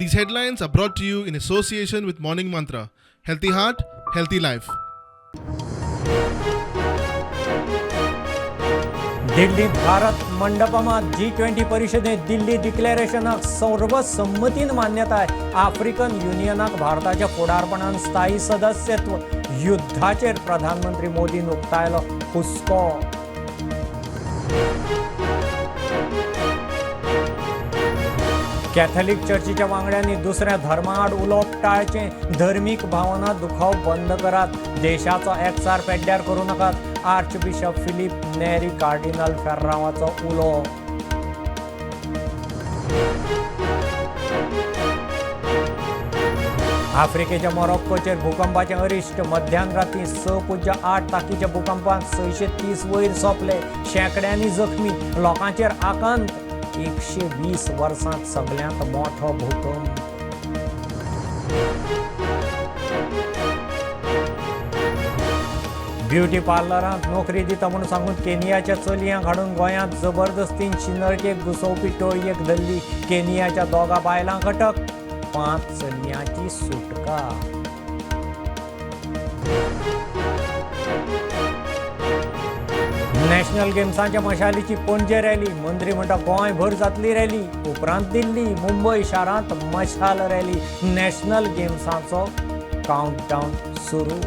These headlines are brought to you in association with Morning Mantra. Healthy heart, healthy life. दिल्लीत Bharat मंडपमात G20 परिषदेत दिल्ली डिक्लेरेशनाक सर्वसंमतीन मान्यताय. African युनियनाक भारताच्या फुडारपणान स्थायी सदस्यत्व. युद्धाचेर प्रधानमंत्री मोदीन उक्तायलो हुस्को. कॅथलिक चर्चीच्या वांगड्यांनी दुसऱ्या धर्माआड उलोवप टाळचें. धर्मीक भावना दुखावप बंद करात. देशाचो एकचार पेड्ड्यार करूं नाकात. Arch bishop Philip Neri cardinal फेर्रांवाचो उलो. आफ्रिकेच्या मोरोक्कोचेर भूकंपाचें अरिश्ट. मध्यान राती 6.8 ताकीच्या भूकंपात 630 वयर सोंपले. शेंकड्यांनी जखमी. लोकांचेर आकांत. 120 वर्सांत सगल्यांत मोठो भूकंप. ब्युटी पार्लरांत नोकरी दिता म्हूण सांगून केनियाच्या चलयांक हाडून गोंयांत जबरदस्तीन शिंदळकेक घुसोवपी टोळयेक धरली. केनियाच्या 2 बायलांक अटक. 5 चलयांची सुटका. नॅशनल गेम्सांच्या मशालीची पणजे रॅली. मंत्री म्हणटा गोंयभर जातली रॅली. उपरांत दिल्ली, मुंबय शारांत मशाल रॅली. नॅशनल गेम्सांचो काउंटडावन सुरू.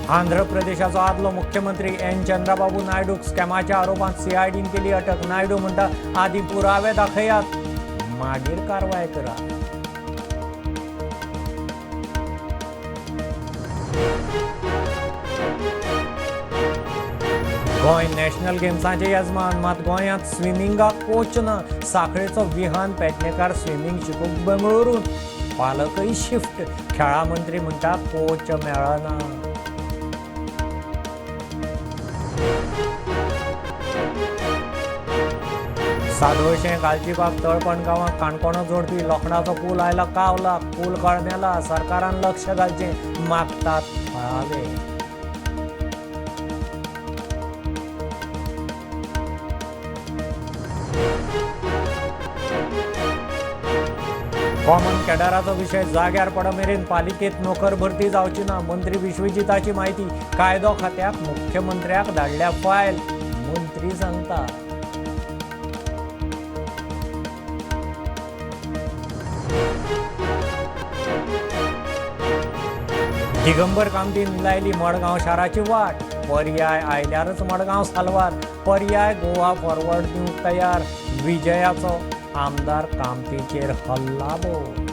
आंध्र प्रदेशाचो आदलो मुख्यमंत्री एन चंद्रबाबू नायडूक स्कॅमाच्या आरोपांत सीआयडीन केली अटक. नायडू म्हणटा आदी पुरावे दाखयात, मागीर कारवाय करा. गोंय नॅशनल गेम्साचे येजमान, मात गोंयांत स्विमिंगाक कोच ना. साखळेचो विहान पेडणेकार स्विमींग शिकूंक बेंगळुरून. पालकय शिफ्ट. खेळां मंत्री म्हणटा कोच मेळना. सादोळशें गालजीबाग तळपण गांवांत काणकोणा जोडपी लोखणाचो पूल आयला कावलाक. पूल कळमेला. सरकारान लक्ष घालचें, मागतात थळावे. कॉमन कॅडराचो विशय जाग्यार पडमेरेन पालिकेत नोकर भरती जावची ना. मंत्री विश्वजिताची माहिती. कायदो खात्याक मुख्यमंत्र्याक धाडल्या फायल. मंत्री सांगता. दिगंबर कामतीन लायली मडगांव शाराची वाट. पर्याय आयल्यारच मडगांव साल्वार. पर्याय गोवा फॉरवर्ड दिवंक तयार. विजयाचो आमदार कामतीचेर हल्लाबोल.